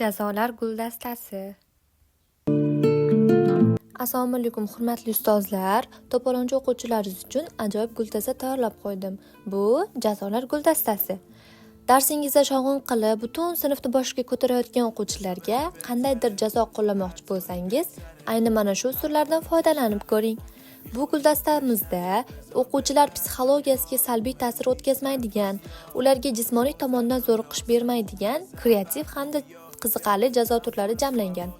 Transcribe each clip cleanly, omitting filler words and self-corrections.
Jazolar guldastasi. Assalomu alaykum, hurmatli ustozlar. To'polonchi o'quvchilaringiz uchun ajoyib guldasta tayyorlab qo'ydim. Bu jazolar guldastasi. Darsingizda shovqin qilib, butun sinfni boshiga ko'tarayotgan o'quvchilarga qandaydir jazo qo'llamoqchi bo'lsangiz, ayni mana shu usullardan foydalanib ko'ring. Bu guldastamizda o'quvchilar psixologiyasiga salbiy ta'sir o'tkazmaydigan, ularga jismoniy tomondan zo'riqish bermaydigan kreativ hamda qiziqarli jazo turlari jamlangan.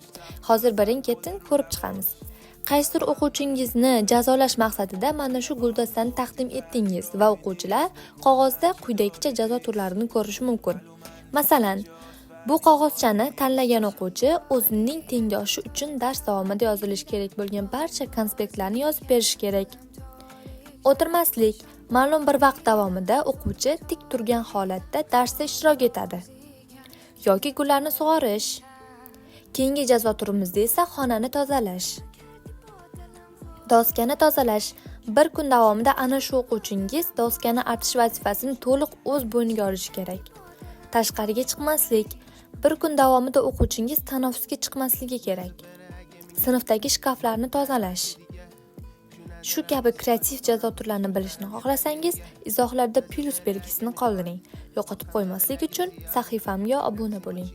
Hozir birin-ketin ko'rib chiqamiz. Qaysidir o'quvchingizni jazolash maqsadida mana shu guldastani taqdim etdingiz va o'quvchilar qog'ozda quyidagicha jazo turlarini ko'rishi mumkin. Masalan, bu qog'ozchani tanlagan o'quvchi o'zining tengdoshi uchun dars davomida yozilishi kerak bo'lgan barcha konspektlarni yozib berishi kerak. O'tirmaslik. Ma'lum bir vaqt davomida o'quvchi tik turgan holatda darsda ishtirok etadi. Yoki gullarni sug'orish. Keyingi jazo turimizda esa xonani tozalash. Doskani tozalash. Bir kun davomida ana shu o'quvchingiz doskani artish vazifasini to'liq o'z bo'yniga olishi kerak. Tashqariga chiqmaslik. Bir kun davomida o'quvchingiz tanaffusga chiqmasligi kerak. Sinfdagi shkaflarni tozalash. Shu kabi kreativ jazo turlarini bilishni xohlasangiz, izohlarda plyus belgisini qoldiring. Yo'qotib qo'ymaslik uchun sahifamga obuna bo'ling.